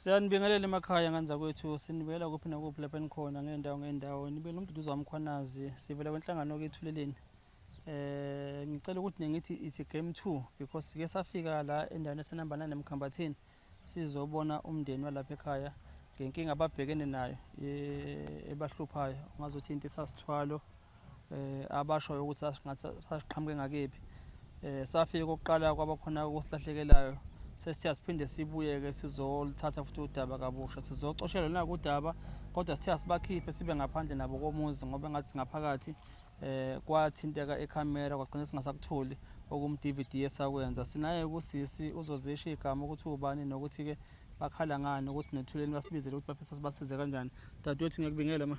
Siyanibingelela emakhaya nganza kwethu, sinibekela kuphi nakuphi lapha enikhona ngendawo ngendawo. Nibe noMduduzi waMkhwanazi, sivela kwenhlangano ke Ethuleleni. Ngicela ukuthi nengithi it's a game 2 because sike safika la endaweni esenamba 9 eMkhambathini sizobona umndeni walapha ekhaya ngenkinga ababhekene nayo ebahluphayo, ungazothi into esasithwalo abashoyo ukuthi sasingathi sasiqhamuke ngakephi. Safika okokuqala kwaba khona okusilahlekelayo, sesithe asiphinde sibuye-ke sizoluthatha futhi udaba kabusha, sizocoshelwa naku udaba, kodwa sithe asibakhiphe sibe ngaphandle nabo komuzi ngoba engathi ngaphakathi kwathinteka ikhamera kwagcina singasakutholi okum-DVD esakwenza. Sinaye kusisi uzozisho igama ukuthi ubani nokuthi-ke bakhala ngani, ukuthi nethuleni basibizele ukuthi bafisa sibasize kanjani. Dadewethu, ngiyakubingela ma.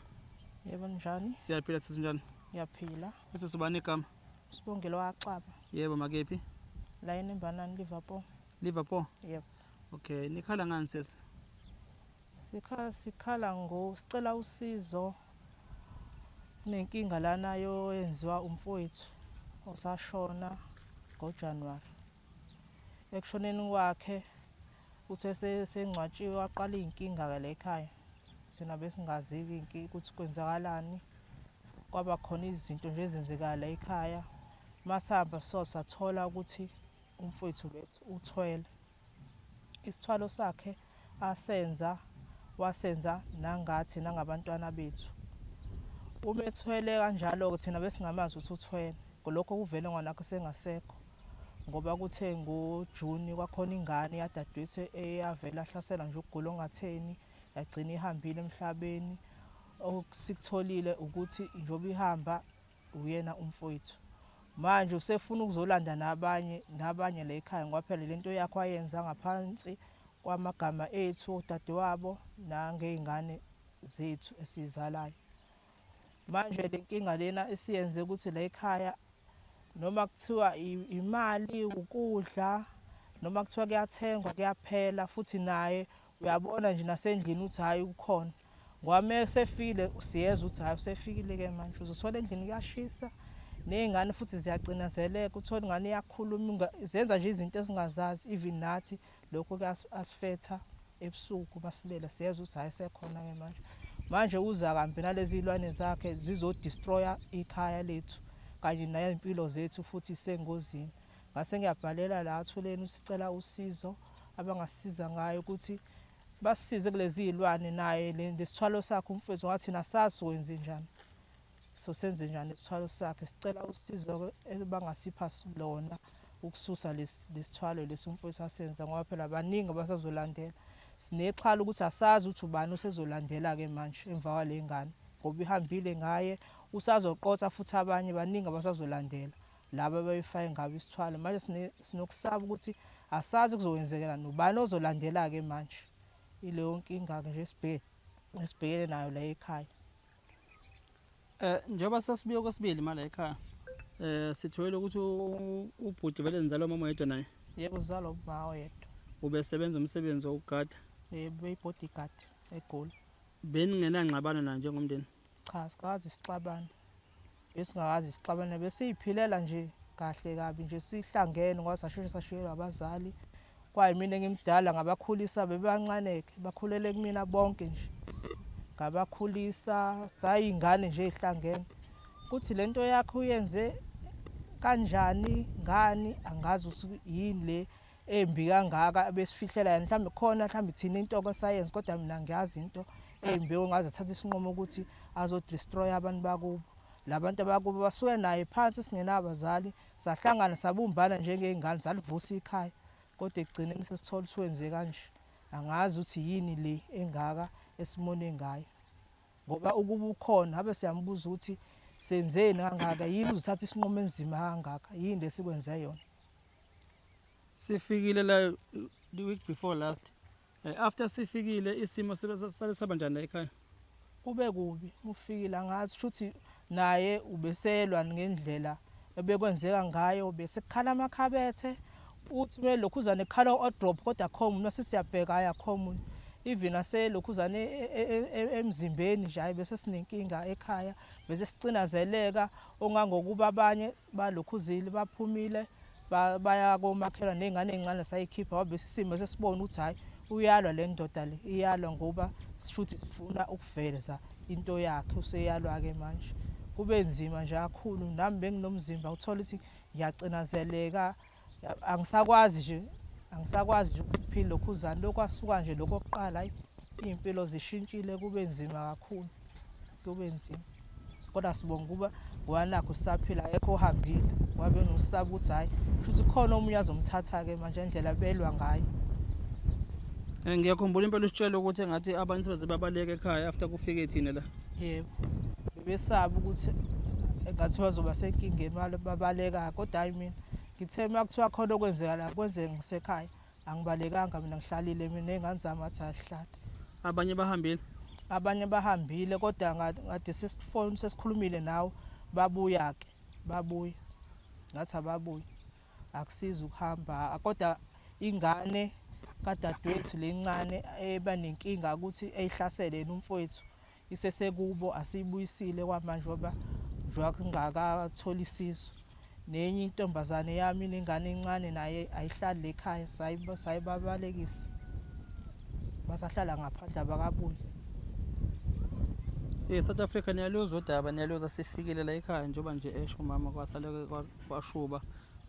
Yebo, njani? Siyaphila sisi, njani? Ngiyaphila. Bese sibani igama? Sibongile waXaba. Yebo, makephi? La enembanani Liverpool. Liverpool? Yebo. Okay, nikhala ngani sisi? Sikhala ngo sicela usizo. Kunenkinga lana yoyenziwa umfowethu osashona ngoJanuary. Ekushoneni kwakhe uthe sengcwatshiwe waqala iy'nkinga-ke la ekhaya. Thina besingazi-ke ukuthi kwenzakalani. Kwaba khona izinto nje ezenzekayo la ekhaya. Masihamba so sathola ukuthi umfowethu bethu uthwele. Isithwalo sakhe asenza wasenza nangathi nangabantwana bethu. Uma ethwele kanjalo-ke thina besingamazi ukuthi uthwele. Lokho kuvele ngwanakho sengasekho. Ngoba kuthe ngoJuni kwakhona ingane yadadewethu eyavela hlaselwa nje ukugula okungatheni, yagcina ihambile emhlabeni. Osikutholile ukuthi njengoba ihamba uyena umfowethu. Manje usefuna ukuzolanda nabanye nabanye la ekhaya ngoba phela lento yakho ayenza ngaphansi kwamagama ethu odadewabo nangey'ngane zethu esiyizalayo. Manje le nkinga lena isiyenze ukuthi la ekhaya noma kuthiwa imali, ukudla, noma kuthiwa kuyathengwa kuyaphela, futhi naye uyabona nje nasendlini ukuthi hhayi ukhona. Ngoba uma esefile siyezwa ukuthi hhayi usefikile-ke manje, uzothola endlini kuyashisa, ney'ngane futhi ziyacinazeleka, uthole ingane iyakhuluma, zenza nje izinto esingazazi, even nathi lokho kuyasifetha ebusuku masilele siyezwa ukuthi hhayi sekhona-ke manje. Manje uza kambi nalezi iy'lwane zakhe zizodestroya ikhaya lethu kanye ney'mpilo zethu futhi isengozini. Ngase ngiyabhalela la Thuleni sicela usizo abangasisiza ngayo ukuthi basisize kulezi iy'lwane, naye lesithwalo sakhe umfowethu ngoba thina asazi wenzenjani. So senze njani isithwalo sakhe, sicela usizo abangasipha lona ukususa lesithwalo lesi umfowethu asenza ngoba phela baningi abasazolandela. Sinexhala ukuthi asazi ukuthi ubani osezolandela-ke manje emva kwale ngane ngoba ihambile ngaye, usazoqotha futhi abanye baningi abasazolandela laba abayifake ngabo isithwalo. Manje sinokusaba ukuthi asazi kuzokwenzekela nobani ozolandela-ke manje. Ileyo nkinga-ke nje esibhekene nayo la ekhaya. Njengoba sesibuye kwesibili mala ekhaya, sitholile ukuthi ubhuti vele nizalwa umama oyedwa naye. Yebo, uzalwa umama oyedwa. Ubesebenza umsebenzi wokugada. Yebo, beyi-bodyguard eGoli. Beningenangxabano naye njengomndeni? Cha, sikaze sixabane. Besingakaze sixabane, besiyiphilela nje kahle kabi nje sihlangene ngoba sasheshe sashiyelwa abazali. Kwayimina engimdala ngabakhulisa bebancane-ke, bakhulele kumina bonke nje. Ngabakhulisa sayingane nje ezihlangene. Kuthi lento yakho uyenze kanjani ngani angazi ukuthi yini le embi kangaka ebesifihlela yona, mhlawumbe khona mhlawumbe thina into sayenza kodwa mina ngiyazi into embi ongaze athathe isinqumo ukuthi azodestroy abantu bakubo. Labantu abakubo basuke naye phansi singenabazali, sahlangana sabumbana njengey'ngane salivusa ikhaya, kodwa ekugcineni sesithola ukuthi wenze kanje. Angazi ukuthi yini le engaka esimone ngayo ngoba ukuba ukhona habe siyambuza ukuthi senzeni kangaka, yini uzothatha isinqumo enzima kangaka, yini lesikwenze yona. Sifikile la the week before last. After sifikile isimo sale saba njani la ekhaya? Kube kubi ufikile, angazi shuthi naye ubeselwa ngendlela ebekwenzeka ngayo, bese kukhala amakhabethe, uthi kumele lokhuzane kukhala o-drop kodwa akho muntu, mase siyabheka hhayi akho muntu. Even aselokhuzane emzimbeni nje hhayi bese sinenkinga ekhaya, bese sicinazeleka ongangokuba abanye balokhuzile baphumile baya komakhelwane, ney'ngane ey'ncane sayikhipha ngoba bese isimo sesibona ukuthi hhayi Uyalwa le ndoda le, iyalwa ngoba shuthi sifuna ukuveza into yakhe, useyalwa-ke manje. Kube nzima nje kakhulu, nami benginomzimba uthola ukuthi ngiyacinazeleka, angisakwazi nje, angisakwazi nje ukuphila lokhuzana. Lokhu kwasuka nje lokhu kokuqala, hhayi iy'mpilo zishintshile, kube nzima kakhulu, kube nzima. Kodwa sibonga ukuba ngoba nakhu sisaphila, akekho ohambile ngoba bengisaba ukuthi hhayi shuthi kukhona omunye azomthatha-ke manje indlela belwa ngayo. Ngiyakhumbula impela usitshela ukuthi engathi abantu sebeze babaleka ekhaya after kufike thina la. Yebo, bebesaba ukuthi engathi bazoba senkingeni babaleka, kodwa hhayi mina ngithe uma kuthiwa khona okwenzeka la kwenzeke ngisekhaya, angibalekanga mina, ngihlalile mina ney'ngane zami ngathi asihlale. Abanye bahambile? Abanye bahambile kodwa ngade sesifoni sesikhulumile nawe babuya-ke, babuya. Ngathi ababuye, akusizi ukuhamba kodwa ingane kadadewethu le ncane eba nenkinga ukuthi eyihlasele yena umfowethu isesekubo, asiyibuyisile kwamanje ngoba njengoba kungakatholi sizo. Nenye intombazane yami inengane encane naye ayihlali le ekhaya, sayibabalekisa, basahlala ngaphandle abakabuyi. South Africa niyaluzwa udaba, niyaluzwa, sifikile la ekhaya njengoba nje esho umama kwasale kwashuba,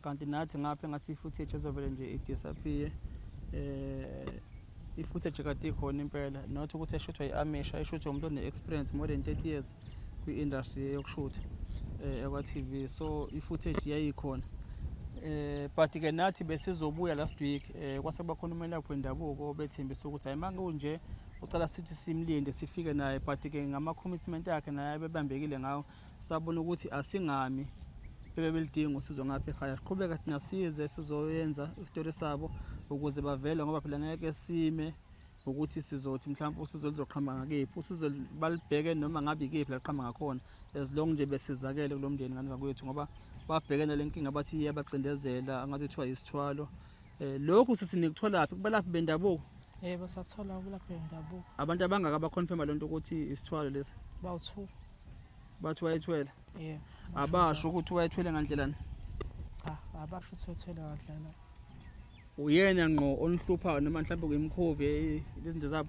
kanti nathi ngapha engathi i-footage ezovele nje i-disappear. I-footage kade ikhona impela, not ukuthi eshuthwa i-amateur, eshuthwa umuntu one-experience more than 30 years kwi-industry yokushutha ekwa-TV, so i-footage yayikhona. But-ke nathi besizobuya last week, kwase kuba khona umelaphi wendabuko obethembisa ukuthi hayi uma kunje ucala sithi simlinde sifike naye, but-ke ngama-commitment akhe naye abebambekile ngawo, sabona ukuthi asingami bebe belidinga usizo ngapha ekhaya. Siqhubeka thina size sizoyenza isitori sabo ukuze bavele, ngoba phela ngeke sime ukuthi sizothi mhlawumbe usizo luzoqhamuka ngakephi, usizo balibheke noma ngabe ikephi la liqhamuka ngakhona, as long nje besizakele kulo mndeni ngane zakwethu, ngoba babhekene le nkinga bathi iyabacindezela, angathi kuthiwa isithwalo. Lokhu sithi nikutholaphi kubalaphi bendabuko? Yebo, sathola kulaphi bendabuko. Abantu abangaka abaconfirma lento ukuthi isithwalo lesi? Bawu-2. Bathi wayethwele? Yebo. Abasho ukuthi wayethwele ngandlelani? Cha, abasho ukuthi wayethwele ngandlelani. Uyena ngqo onihluphayo noma mhlawumbe kuyimkhovi lezinto zabo?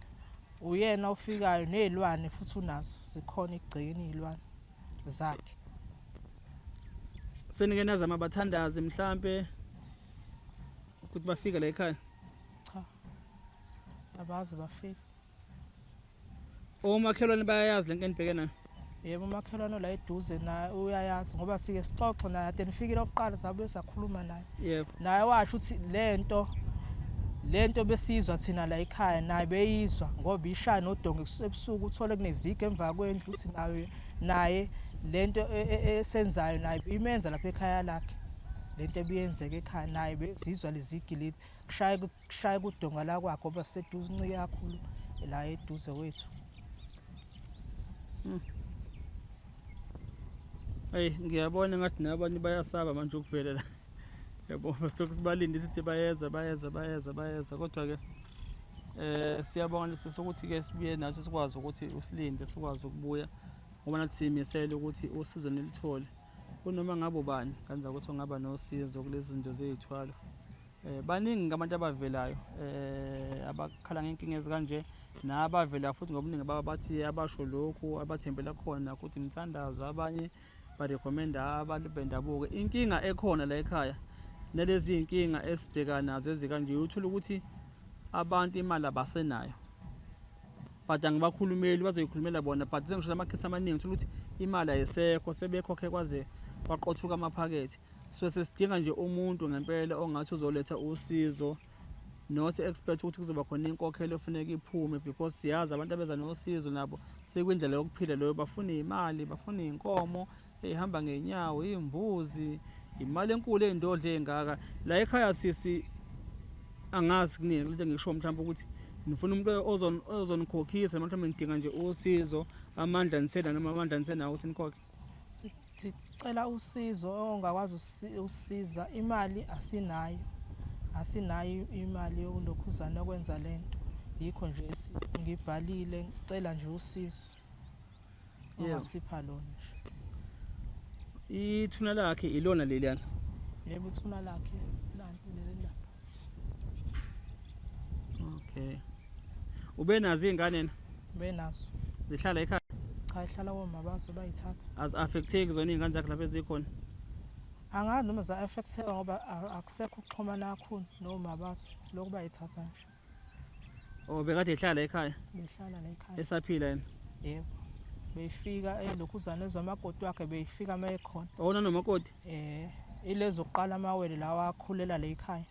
Uyena ofikayo nezilwane futhi unazo, zikhona igcini izilwane zakhe. Senike nazama abathandazi mhlambe ukuthi bafike la ekhaya? Cha, abazi bafike. Omakhelwane bayayazi lento enibheke nayo? Yebo, umakhelwane la eduze naye uyayazi ngoba sike sixoxe naye, ade nifikile okuqala sabuye sakhuluma naye. Yebo. Naye washo ukuthi lento besizwa thina la ekhaya naye beyizwa ngoba ishaya nodonga ebusuku, uthole kunezigi emva kwendlu, uthi naye lento esenzayo naye imenza lapha ekhaya lakhe. Lento ebiyenzeka ekhaya naye bezizwa lezigi leli kushaya kudonga la kwakhe ngoba siseduze, uncike kakhulu la eduze kwethu. Hey, ngiyabona ngathi nabanye bayasaba manje ukuvela la. Yabo, sitokhu sibalinde sithi bayeza, bayeza, bayeza, bayeza, kodwa ke siyabonga nje sokuthi ke sibuye nathi sikwazi ukuthi usilinde sikwazi ukubuya, ngoba nathi siyimisele ukuthi usizo nilithole kunoma ngabe ubani kanza ukuthi ungaba nosizo kulezi zinto zey'thwalo. Baningi abantu abavelayo abakhala ngenkinga ezikanje, nabavela futhi ngobuningi babo bathi abasho lokhu abathembela khona ukuthi imithandazo, abanye barecommenda abantu bendabuko. Inkinga ekhona la ekhaya nalezi iy'nkinga esibhekana nazo ezikanje, uthola ukuthi abantu imali abasenayo, but angibakhulumeli, bazoyikhulumela bona, but sengisho amakhesi amaningi uthola ukuthi imali ayisekho, sebekhokhe kwaze kwaqothuka amaphakethe. So sesidinga nje umuntu ngempela ongathi uzoletha usizo, not expect ukuthi kuzoba khona inkokhelo efuneka iphume, because siyazi abantu abeza nosizo nabo sekwindlela yokuphila leyo, bafuna imali, bafuna iy'nkomo ey'hamba ngey'nyawo, iy'mbuzi, imali enkulu ey'ndodla ey'ngaka. La ekhaya sisi angazi kunini lento engisho mhlawumbe ukuthi nifuna umuntu ozonikhokhisa, noma mhlawumbe nidinga nje usizo, amandla nisena noma amandla nisenawo ukuthi nikhokhe. Sicela usizo ongakwazi usisiza, imali asinayo, asinayo imali yokulokhuzana okwenza lento, yikho nje ngibhalile ngicela nje usizo ongasipha lona nje. Ithuna lakhe ilona leliyana? Yebo, ithuna lakhe nanti leli lapha. Okay. Ubenazo iy'ngane yena? Ubenazo. Zihlala ekhaya? Cha, ihlala koma bazo bayithatha. Azi-affecteki zona iy'ngane zakhe lapho ezikhona? Angazi noma za-affecteka ngoba akusekho ukuxhumana kakhulu noma bazo lokhu bayithatha nje. Oh, bekade ehlala ekhaya? Behlala la ekhaya. Esaphila yena? Yebo. Beyifika elokhuzana ezamakoti wakhe beyifika uma ekhona. Oh, nanomakoti? Eh, ilezokuqala amawele lawa akhulela la ekhaya.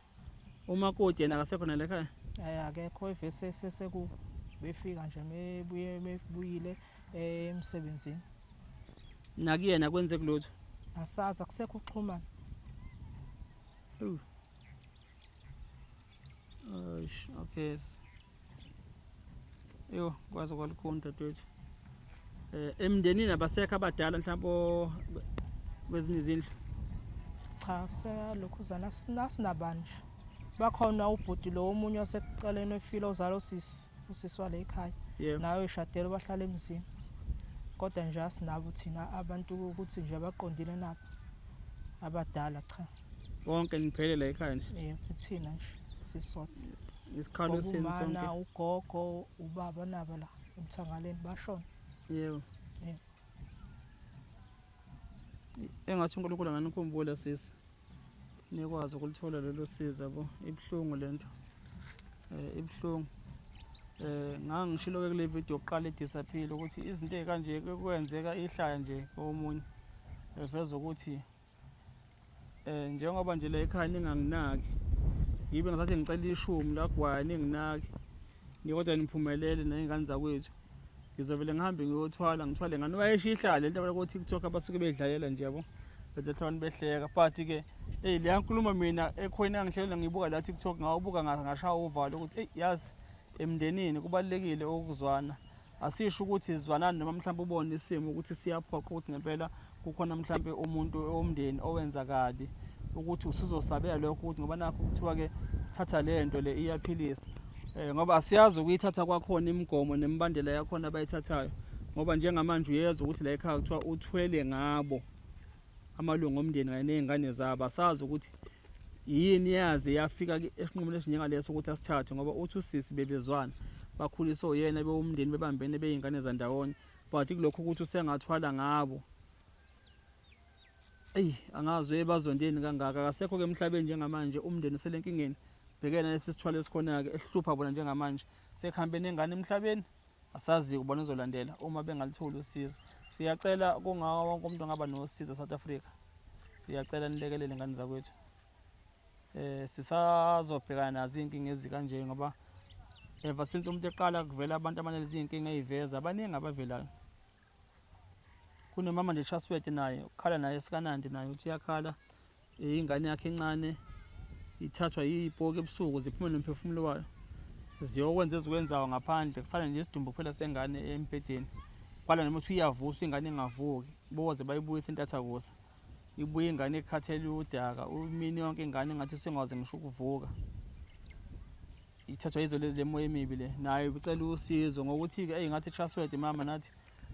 Umakoti yena akasekho nala ekhaya? Eh, akekho evese seseku befika nje mebuye mebuyile emsebenzini. Nakuyena kwenzeka lutho? Asazi, akusekho ukuxhumana. Eish, okay. Yo, kwaze kwalukhuni dadewethu. Eh, emndenini abasekho abadala mhlawumbe kwezinye izindlu? Cha, selokhuzana sinabani nje. Bakhona ubhuti lo omunye osekuqaleni wefilo ozala usisi, usisi wale ekhaya. Yebo. Naye uyishadele bahlala emzini. Kodwa nje asinabo thina abantu ukuthi nje abaqondile nabo. Abadala cha. Bonke niphelele la ekhaya nje. Yebo, thina nje sisodwa. Isikhalo senu Ngoba sonke. ugogo, ubaba nabo la emthangaleni bashona. Yebo. Yebo. Engathi uNkulunkulu anganikhumbula sisi. Nikwazi ukulithola lelo sizo yabo. Ibuhlungu lento. Eh, ibuhlungu. Eh, ngangishilo ke kule video yokuqala edisappear ukuthi izinto ezikanje kwenzeka ihlaya nje komunye. Eveza ukuthi eh njengoba nje la ekhaya ninganginaki. Ngibe ngasathi ngicela ishumi lagwaya ninginaki. Kodwa niphumelele nezingane zakwethu. Ngizovele ngihambe ngiyothwala ngithwale ngani wayesho ihlala lento abantu ku TikTok abasuke bedlalela nje yabo. Bethe abantu behleka but ke hey leya nkulumo mina ekhona ngihlelela ngibuka la TikTok ngawubuka ngashaya uvalo ukuthi hey yazi emndenini kubalekile ukuzwana. Asisho ukuthi zwanani noma mhlawumbe ubone isimo ukuthi siyaphoqa ukuthi ngempela kukhona mhlawumbe umuntu omndeni owenza kabi ukuthi usuzosabela lokho ukuthi ngoba nakho kuthiwa ke thatha lento le iyaphilisa. Ngoba asiyazi ukuyithatha kwakhona imigomo nemibandela yakhona abayithathayo ngoba njengamanje uyezwa ukuthi la ekhaya kuthiwa uthwele ngabo amalungu omndeni kanye nezingane zabo. Asazi ukuthi yini yaze yafika esinqumweni esinjengaleso ukuthi asithathe ngoba uthi usisi bebezwana bakhuliswe uyena bewumndeni bebambene beyingane zandawonye but kulokho ukuthi usengathwala ngabo. Eyi, angazi bazondeni kangaka. Akasekho ke emhlabeni njengamanje, umndeni uselenkingeni. Bhekena lesi sithwalo esikhona-ke esihlupha bona njengamanje. Sekuhambe nengane emhlabeni, asazi ubani ozolandela uma bengalitholi usizo. Siyacela kungawo wonke umuntu ongaba nosizo South Africa. Siyacela nilekelele ingane zakwethu. Eh, sisazobhekana nazo iy'nkinga ezikanje ngoba ever since umuntu eqala kuvela abantu abanalezi iy'nkinga ey'veza abaningi abavelayo. Kunomama nje Chaswede naye ukhala naye sikanandi naye uthi uyakhala ingane yakhe encane ithathwa yipoki ebusuku ziphume nomphefumulo wayo ziyokwenza ezikwenzayo ngaphandle kusale nje isidumbu kuphela sengane embhedeni. Kwala noma uthi uyavusa ingane ingavuki boze bayibuyise intathakusa ibuye ingane ekhathele udaka umini yonke ingane engathi usengakwazi ngisho ukuvuka ithathwa yizo lezi lemoya emibi le. Naye ucela usizo ngokuthi-ke eyi ngathi Trustworthy mama nathi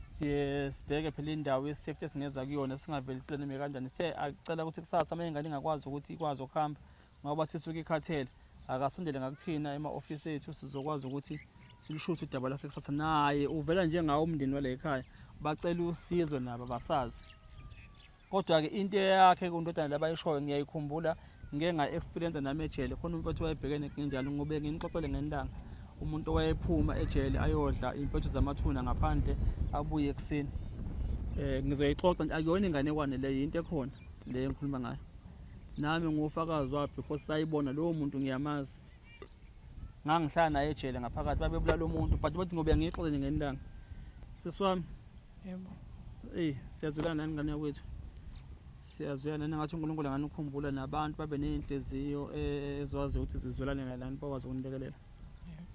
siye sibheke phela indawo ye-safety esingeza kuyona singaveli size noma kanjani. Sithe acela ukuthi kusasa uma ingane ingakwazi ukuthi ikwazi ukuhamba ngoba bathi isuke ikhathele akasondele ngakuthina ema-ofisi ethu sizokwazi ukuthi silishuthe udaba lwakhe kusasa. Naye uvela njengawo umndeni wala ekhaya bacela usizo nabo abasazi. Kodwa-ke into eyakhe kundodana labayishoyo ngiyayikhumbula ngike nga-experience nami ejele khona umfowethu wayebhekene nenkinga ngobe nginixoxele ngelanga umuntu owayephuma ejele ayodla impethu zamathuna ngaphandle abuye ekuseni. Eh, ngizoyixoxa akuyona inganekwane le into ekhona le engikhuluma ngayo. Nami ngufakazi wayo because sayibona lowo muntu ngiyamazi. Ngangihlala naye ejele ngaphakathi babebulala umuntu but bathi ngoba ngiyixoxe ngelanga. Sisi wami. Yebo. Eyi, siyazwelana nani ngane yakwethu. Siyazwelana nani ngathi uNkulunkulu anganikhumbula nabantu babe ney'nhliziyo ezwazi ukuthi zizwelane nani bakwazi ukunilekelela. Yebo.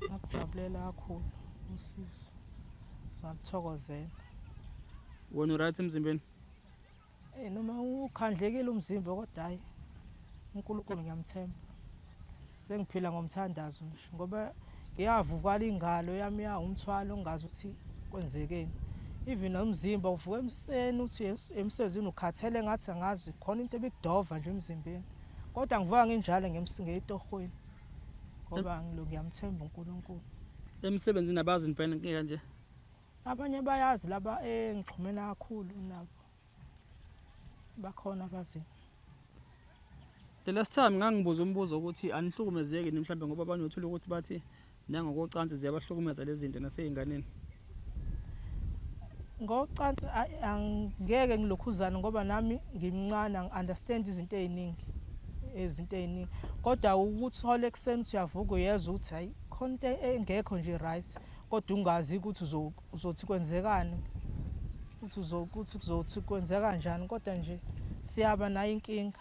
Sakujabulela kakhulu usizo. Sakuthokozela. Wena uright emzimbeni? Eh, noma ukhandlekile umzimba kodwa hayi uNkulunkulu ngiyamthemba. Sengiphila ngomthandazo nje ngoba ngiyavukala ingalo yami ya umthwalo ongazi ukuthi kwenzekeni. Even nomzimba uvuka emseni uthi emsebenzini ukhathele ngathi angazi khona into ebikudova nje emzimbeni. Kodwa ngivuka nginjalo ngeyitohweni. Ngoba ngilo ngiyamthemba uNkulunkulu. Emsebenzini abazi nibhekene nenkinga kanje? Abanye bayazi laba engixhumene kakhulu nabo. Bakhona abaziyo. The last time ngangibuza umbuzo ukuthi anihlukumezeki yini mhlambe ngoba abanye uthola ukuthi bathi nangokocansi ziyabahlukumeza lezi zinto nasey'nganeni. Ngocansi angeke ngilokhuzane ngoba nami ngimncane angi-understand izinto ey'ningi, izinto ey'ningi. Kodwa ukuthola ekuseni ukuthi uyavuka uyezwa ukuthi hhayi khona into engekho nje right, kodwa ungazi ukuthi uzothi kwenzekani, ukuthi uzokuthi kuzothi kwenzeka kanjani, kodwa nje siyaba nayo inkinga.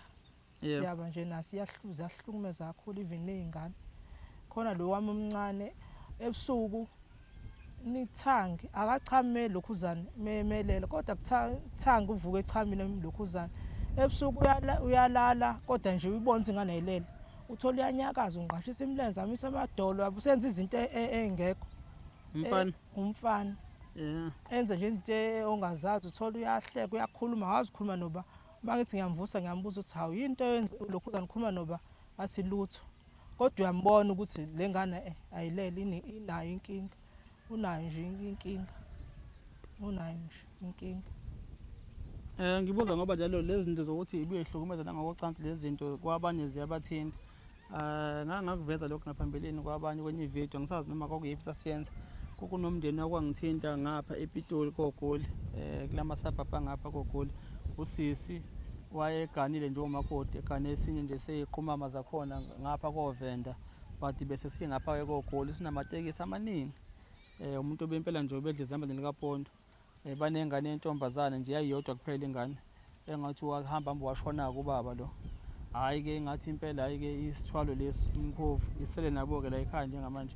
Siyaba nje naso ziyahlukumeza kakhulu even ney'ngane. Khona lo wami omncane ebusuku nithangi akachame lokhuzane memelele kodwa kuthangi uvuke echamile lokhuzane ebusuku uyalala kodwa nje uyibona ukuthi ingane ayilele, uthola uyanyakaza ungqashisa imilenze amise amadolo usenza izinto ey'ngekho. Umfana? Umfana. Enze nje into ongazazi, uthola uyahleka uyakhuluma awazi ukhuluma noba. Uma ngithi ngiyamvusa ngiyambuza ukuthi hawu yini into lokhuzane ukhuluma noba, athi lutho. Kodwa uyambona ukuthi le ngane ayilele inayo inkinga, unayo nje inkinga, unayo nje inkinga. Ngibuza ngoba njalo lezi zinto zokuthi ibuye ihlukumeza nangokocansi lezi zinto kwabanye ziyabathinta. Ngangakuveza lokhu ngaphambilini kwabanye kwenye ividiyo, angisazi noma kwakuyiphi sasiyenza. Kunomndeni okwangithinta ngapha ePitoli koGoli, kulama suburb angapha koGoli. Usisi wayeganile nje umakoti, egane esinye nje seyiqhumama zakhona ngapha koVenda, but bese singapha-ke koGoli sinamatekisi amaningi. Umuntu obempela nje ubedla izambane likaPondo. Banengane yentombazane nje yayiyodwa kuphela ingane, engathi wahamba hamba washona-ke ubaba lo. Hhayi-ke ngathi impela hhayi-ke isithwalo lesi umkhovu isele nabo-ke la ekhaya njengamanje.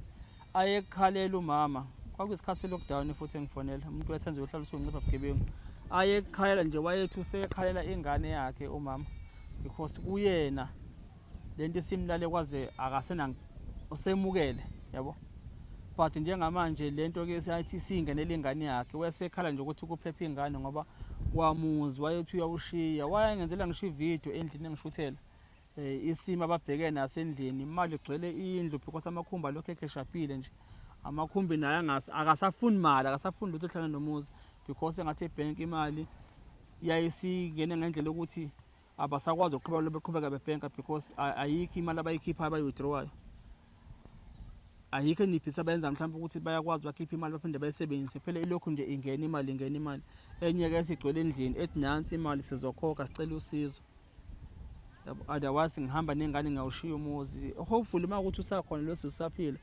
Ayekhalela umama, kwakuyisikhathi se-lockdown futhi engifonela, umuntu wayethenza uyohlala uthi uncipha bugebengu. Ayekhalela nje wayethi usekhalela ingane yakhe umama because kuyena lento isimlale kwaze akasena usemukele yabo. But njengamanje lento ke siyathi singenele ingane yakhe, wayesekhala nje ukuthi kuphephe ingane ngoba wamuzi wayethi uyawushiya. Wayengenzela ngisho ividiyo endlini engishuthela isimo ababhekene naso endlini, imali igcwele indlu because amakhumbi alokhu ekheshapile nje. Amakhumbi naye akasafuni mali, akasafuni lutho ehlangene nomuzi because engathi ebhenki imali yayisingene ngendlela yokuthi abasakwazi ukuqhubeka beqhubeka bebhenka because ayikho imali abayikhiphayo abayi-withdrawayo. Ayikho enibhisi abayenza mhlawumbe ukuthi bayakwazi bakhiphe imali baphinde bayisebenzise, phela ilokhu nje ingena imali ingena imali. Enye ke sigcwele endlini ethi nansi imali sizokhokha sicela usizo. Otherwise ngihamba nengane ngiyawushiya umuzi. Hopefully uma ukuthi usakhona lo usaphila,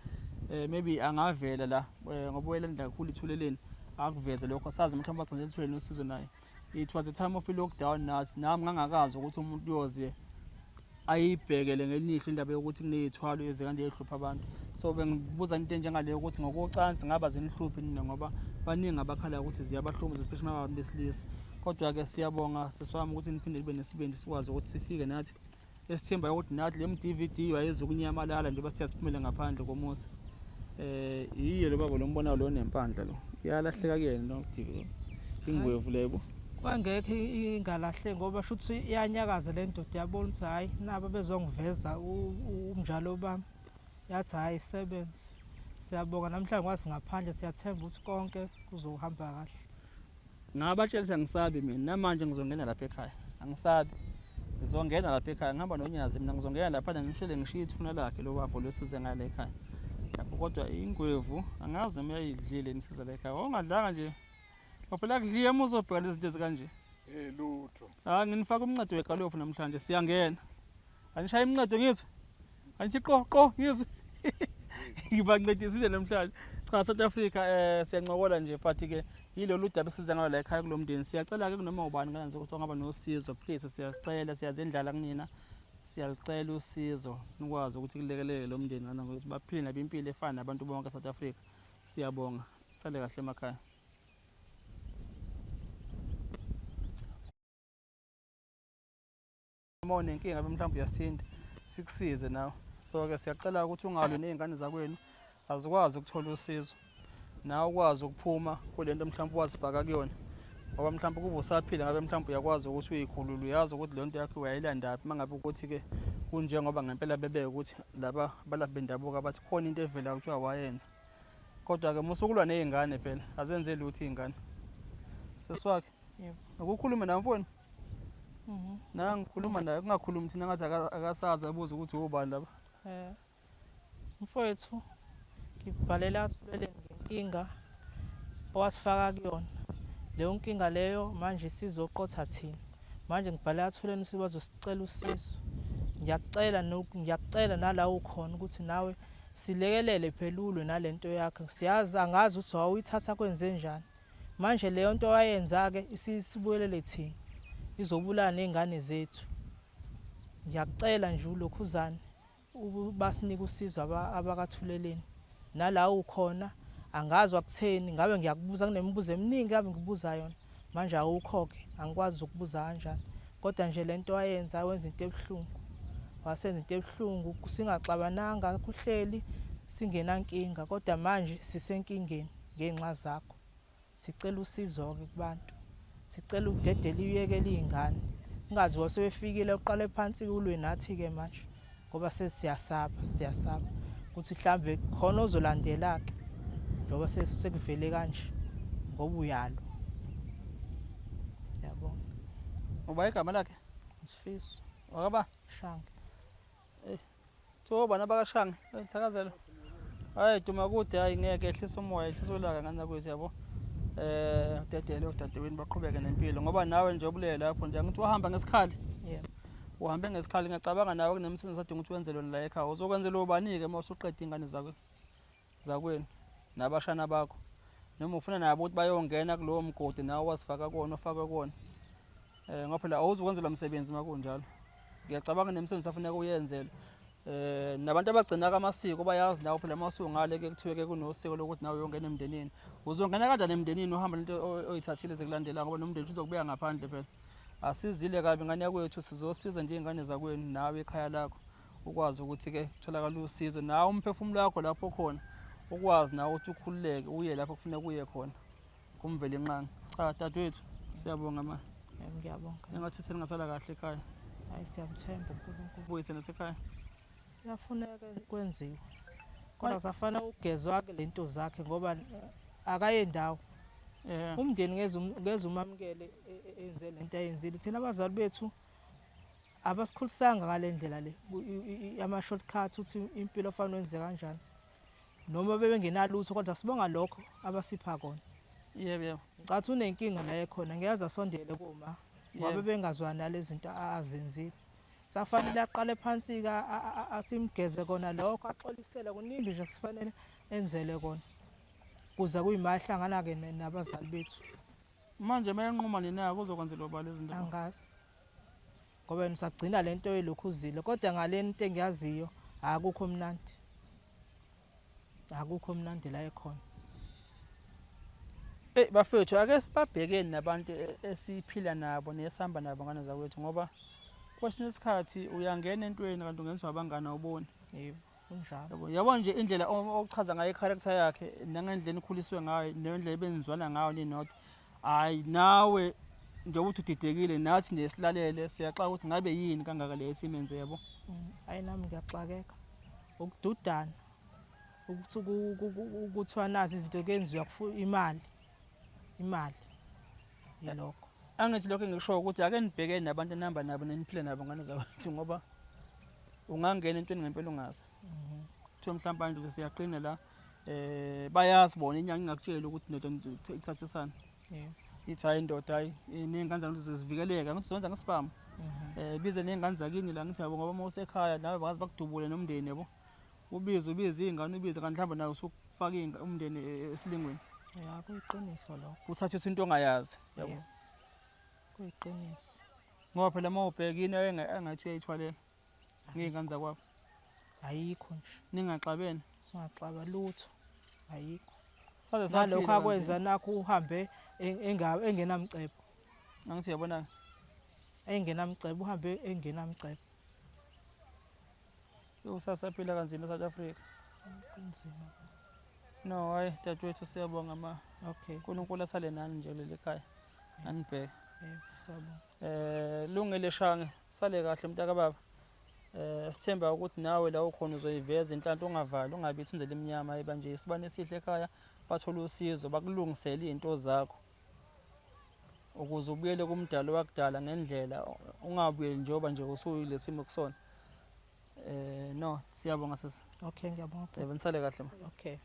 maybe angavela la ngoba uyelanda kakhulu ithuleleni akuveze lokho, sazi mhlawumbe bagcine ethuleleni usizo naye. It was a time of lockdown nathi nami ngangakazi ukuthi umuntu uyoze ayibhekele ngelinye ihlo indaba yokuthi kuney'thwalo ezikanje ey'hlupha abantu. So bengibuza into enjengaleyo ukuthi ngokocansi ngaba zinihluphi nina ngoba baningi abakhala ukuthi ziyabahlukumeza especially abantu besilisa. Kodwa-ke siyabonga sisi wami ukuthi niphinde nibe nesibindi sikwazi ukuthi sifike nathi esithembayo ukuthi nathi le DVD ayizukunyamalala njengoba sithe siphumele ngaphandle komuzi. Yiyo lo baba lombonayo lo nempandla lo. Iyalahleka kuyena lo DVD. Ingwevu lebo. Kwangekho ingalahle ngoba shuthi iyanyakaza le ndoda yabona ukuthi hhayi naba bezongiveza umnjalo bami. Yathi hhayi isebenze. Siyabonga namhlanje kwazi ngaphandle siyathemba ukuthi konke kuzohamba kahle. Ngabatshela angisabi mina namanje ngizongena lapha ekhaya. Angisabi. Ngizongena lapha ekhaya ngihamba nonyazi mina ngizongena lapha ngishele ngishiye ithuna lakhe lo baba lo size ngale ekhaya. Lapho kodwa ingwevu angazi noma uyayidlile nisiza la ekhaya. Ongadlanga nje. Phela kudliye uma uzobheka lezi zinto ezikanje. Lutho. Ah nginifaka umncado wegalofu namhlanje siyangena. Anishaye imncado ngizwe. Anithi qo qo ngizwe. Ngibancedisile namhlanje. Cha South Africa siyancokola nje but ke yilolu daba esiza ngalo la ekhaya kulomndeni. Siyacela ke kunoma ubani kanzi ukuthi ongaba nosizo please siyacela siyazendlala kunina. Siyalicela usizo nikwazi ukuthi kulekelele lo mndeni ngana ukuthi baphile nabo impilo efana nabantu bonke South Africa. Siyabonga. Sale kahle emakhaya. Uma unenkinga mhlawumbe uyasithinta sikusize nawe. So ke siyacela ukuthi ungalwi nezingane zakwenu azikwazi ukuthola usizo. Nawe ukwazi ukuphuma kulento mhlawumbe wazifaka kuyona. Ngoba mhlawumbe kuba usaphila ngabe mhlawumbe uyakwazi ukuthi uyikhulule, uyazi ukuthi leyo nto yakho uyayilandaphi uma ngabe ukuthi-ke kunjengoba ngempela bebeke ukuthi laba abalaphi bendabuko abathi khona into evela kuthiwa wayenza. Kodwa-ke musukulwa ney'ngane phela, azenze lutho iy'ngane. Sesi wakhe, Yebo. ukukhulume nawe mfowenu? Mhm. Nangikhuluma naye, kungakhulumi thina ngathi akasazi abuze ukuthi ubani laba. Mfowethu, ngibhalela athulele ngenkinga owasifaka kuyona. Leyo nkinga leyo manje isizoqotha thina. Manje ngibhalela athuleni ukuthi bazosicela usizo. Ngiyakucela ngiyakucela nala ukhona ukuthi nawe silekelele phela ulwe nalento yakho. Siyazi angazi ukuthi wawuyithatha kwenze njani. Manje leyo nto owayenza-ke isibuyelele thina. Izobulala ney'ngane zethu. Ngiyakucela nje ulokhuzane basinike usizo abakaThuleleni. Nala ukhona angazi wakutheni ngabe ngiyakubuza kunemibuzo eminingi ngabe ngikubuza yona. Manje awukho-ke angikwazi ukubuza kanjani. Kodwa nje le nto wayenza wenza into ebuhlungu. Wasenza into ebuhlungu singaxabananga kuhleli singenankinga kodwa manje sisenkingeni ngenxa zakho. Sicela usizo-ke kubantu. Sicela udedele uyekele iy'ngane. Kungaziwa sebefikile uqale phansi ulwe nathi-ke manje ngoba sesiyasaba, siyasaba ukuthi mhlambe khona ozolandela-ke njengoba sekuvele kanje ngoba uyalwa. Ngiyabonga. Uba igama lakhe? Sifiso. Wakaba? Shange. Kuthiwa obani abakaShange? Thakazelo. Hayi duma kude hayi ngeke ehlisa umoya ehlisa ulaka ngane zakwethu yabo. Dedele odadewenu baqhubeke nempilo ngoba nawe nje obulele lapho nje angithi wahamba ngesikhali. Yebo. Uhambe ngesikhali ngiyacabanga nawe kunemsebenzi osadinga ukuthi wenze lona la ekhaya. Uzokwenzela ubani-ke uma usuqeda iy'ngane zakho zakwenu nabashana bakho noma ufuna nabo ukuthi bayongena kulowo mgodi nawe wasifaka kuwona ofakwe kuwona. Ngoba phela awuzukwenzelwa msebenzi uma kunjalo. Ngiyacabanga nemisebenzi afuneka uyenzelwe. Nabantu abagcina amasiko bayazi nawo phela uma usungale ke kuthiwe ke kunosiko lokuthi nawe uyongena emndenini. Uzongena kanjani emndenini uhamba lento oyithathile zikulandela ngoba nomndeni uzokubeka ngaphandle phela. Asizile kabi ngane yakwethu sizosiza nje ingane zakwenu nawe ekhaya lakho ukwazi ukuthi ke kutholakala usizo nawe umphefumulo wakho lapho khona ukwazi nawe ukuthi ukhululeke uye lapho kufuneka uye khona kuMvelinqangi. Cha dadewethu siyabonga ma. Yebo, ngiyabonga. Engathi seningasala kahle ekhaya. Hayi siyamthemba uNkulunkulu. Buyise nasekhaya. Kuyafuneka kwenziwe. Kodwa kusafana ukugezwa-ke le nto zakhe ngoba akaye ndawo. Umndeni ngeze umamukele enze le nto ayenzile. Thina abazali bethu abasikhulisanga ngale ndlela le, ama-shortcut ukuthi impilo fanele wenze kanjani. Noma bebengenalutho kodwa sibonga lokho abasipha kona. Yebo yebo. Ngicathi unenkinga la ekhona ngeke asondele kuma ngoba bengazwani nalezi zinto azenzile. Safanele aqale phansi-ke asimgeze kona lokho axolisele kuningi nje kufanele enzele kona. Kuze kuyima ehlangana-ke nabazali bethu. Manje uma enquma nina kuzokwenzelwa ubani lezi zinto? Angazi. Ngoba yena usagcina le nto elokhuzile kodwa ngale nto engiyaziyo akukho mnandi. Akukho mnandi la ekhona. Eyi bafethu ake sibabhekeni nabantu esiphila nabo nesihamba nabo ngane zakwethu ngoba kwesinye isikhathi uyangena entweni kanti ungeniswa abangani awuboni. Yebo, kunjalo. Yabo, yabo nje indlela ochaza ngayo i-character yakhe nangendlela enikhuliswe ngayo nendlela ebenizwana ngayo ninodwa. Hayi nawe njengoba uthi udidekile nathi nje silalele siyaxaka ukuthi ngabe yini kangaka le esimenze yabo. Hayi nami ngiyaxakeka. Ukududana. Ukuthi kuthiwa nazi izinto kuyenziwa imali. Imali. Yilokho. Angithi lokho engikusho ukuthi ake nibhekene nabantu enihamba nabo neniphile nabo ngane zakwethu ngoba ungangena entweni ngempela ungazi. Kuthiwa mhlawumbe manje siyaqina la bayazi bona inyanga ingakutsheli ukuthi indoda ithathisana. Ithi hayi indoda hayi ney'ngane zami zivikeleka ngithi usebenza ngesibhamu. Bize ney'ngane zakini la ngithi yabo ngoba uma usekhaya nawe bangaze bakudubule nomndeni yabo. Ubize ubize iy'ngane ubize kanti mhlawumbe nawe usufaka umndeni esilingweni. Ya kuyiqiniso lokho. Uthathiswa into ongayazi yabo. Kuyiqiniso. Ngoba phela uma ubheka yini engathi uyayithwalela ngey'ngane zakwabo. Ayikho nje. Ningaxabene. Singaxaba lutho. Ayikho. Saze saphila Nalokho akwenza kanzima. nakho uhambe engenamcebo. Angithi uyabona. Engenamcebo uhambe engenamcebo. Usasaphila kanzima eSouth Africa. Kunzima. No, hayi dadewethu siyabonga ma. Okay. uNkulunkulu asale nani nje kuleli khaya. Anibheke. Yebo, siyabonga. Lungile Shange, sale kahle mntaka baba. Sithemba ukuthi nawe la ukhona uzoyiveza inhlanhla, ungavali, ungabi ithunzi elimnyama, eba nje isibane esihle ekhaya, bathole usizo, bakulungisele izinto zakho ukuze ubuyele kumdalo wakudala ngendlela, ungabuyeli njengoba nje usuyile simo kusona. No, siyabonga sisi. Okay, ngiyabonga. Yebo, nisale kahle ma. Okay.